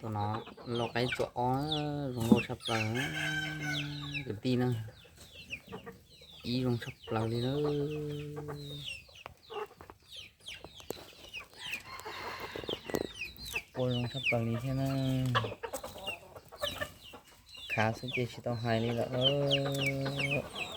Tus no lau qaib txuam ob, zoo nkauj tshaj plaws kwv tij na. Ib zoo tshaj plaws li na. Ua zoo tshaj plaws li thiab na. Khav xwb ces tsis tau hais li lawm.